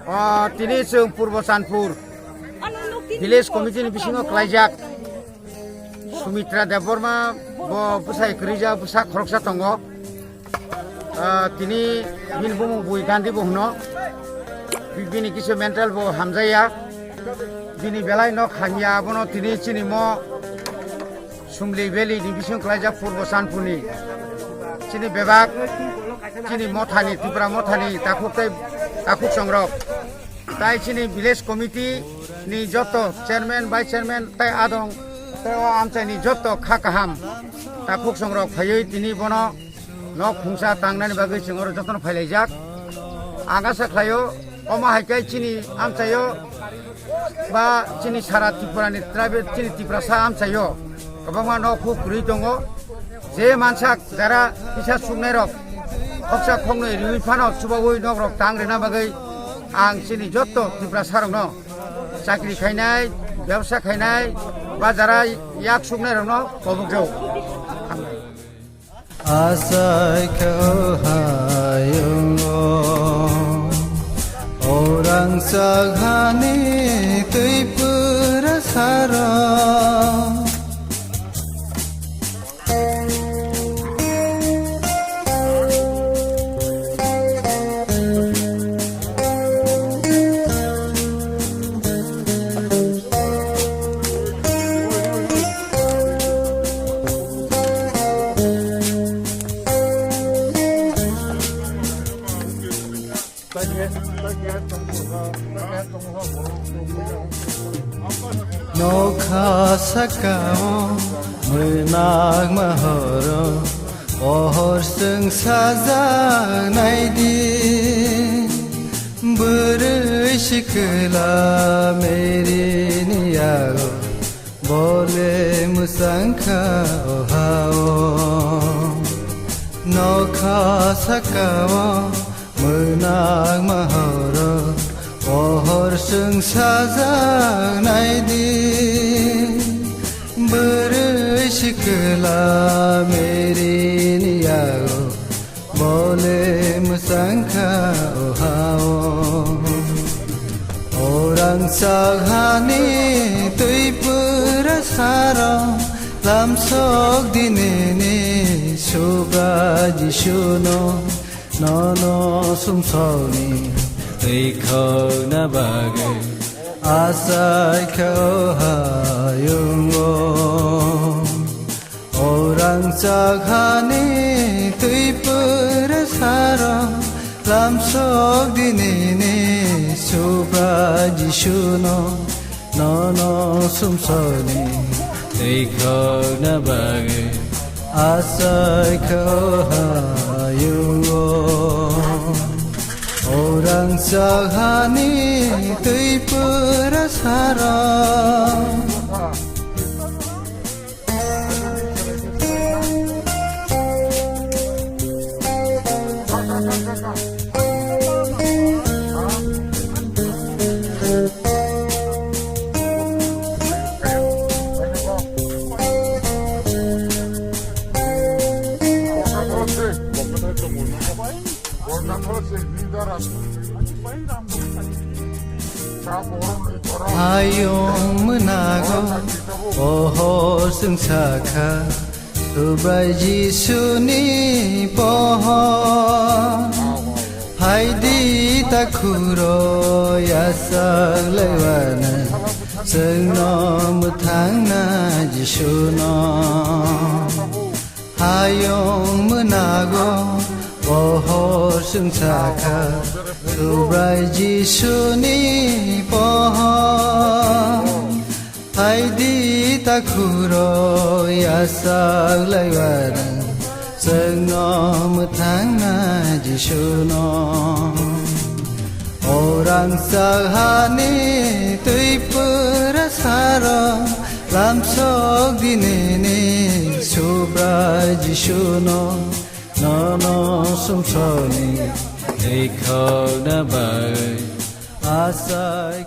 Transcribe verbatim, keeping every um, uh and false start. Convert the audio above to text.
O, tini chwng Purbo Chanpur Village Committee ni bisingo klaijak Sumitra Debbarma bo bwsai kwrwija bwsa khoroksa tongo. Ah, tini bini bumung bui Gandhi bo hwno. Bi-, bini kisa mental bo hamjaya. Bini belai nok hamya abono tini chini mo Sumli Valley ni bising klaijak Purbo Chanpur ni. Chini bebak, chini mothani, Tripura mothani takhuk tei takhuk songrok. Tai chini village committee ni joto chairman, vice chairman tai adong tai o amchai ni joto kha kaham takhuk songrok phaiwi tini bono nok khungsa tangnani bagwi chwng oro jotono phailaijak. Ang asa khlaio, omo hai khe chini amchaio ba chini sara Tripura ni tribal, chini Tiprasa amchaio kwbangma nok huk kwrwi tongo. Je mansak jara kisa suknairok khoksa khoknwi riwi phano chubaui nokrok tang rwna bagwi ang chini joto Tiprasarokno chakri khainai, bebsa khainai ba jara yak suknairokno kobokjao. Asai khe o hayungo, o rangchak hani twi pura saro. Nokha sakao mwnakma horo, pohor chwng sajak naidi. Bwrwi sikla Mary ni yago, bole mwchangkha o hao. Nokha sakao mwnakma horo, pohor chwng sajak naidi. Bwrwi sikla Mary ni yago, bole mwchangkha o hao. O rangchak hani twi pura saro, lamsok dinini Subrai Jisuno, nono sumsokni twi khokna bagwi asai khe o hayungo. O rangchak hani twi pura saro, lamsok dinini Subrai Jisuno, nono sumsokni twi khokna bagwi asai khe o hayungo. O rangchak hani twi pura saro. Hayung mwnago pohor chwng sakha, Subrai Jisuni pohor. Phaidi takhuro yachak laiwana, chwngno mwthangna Jisuno. Hayung mwnago pohor chwng sakha, Subrai Jisuni pohor. Phaidi takhuro yachak laiwana, chwngno mwthangna Jisuno. O rangchak hani twi pura saro, lamsok dinini Subrai Jisuno, nono sumsokni twi khokna bagwi asai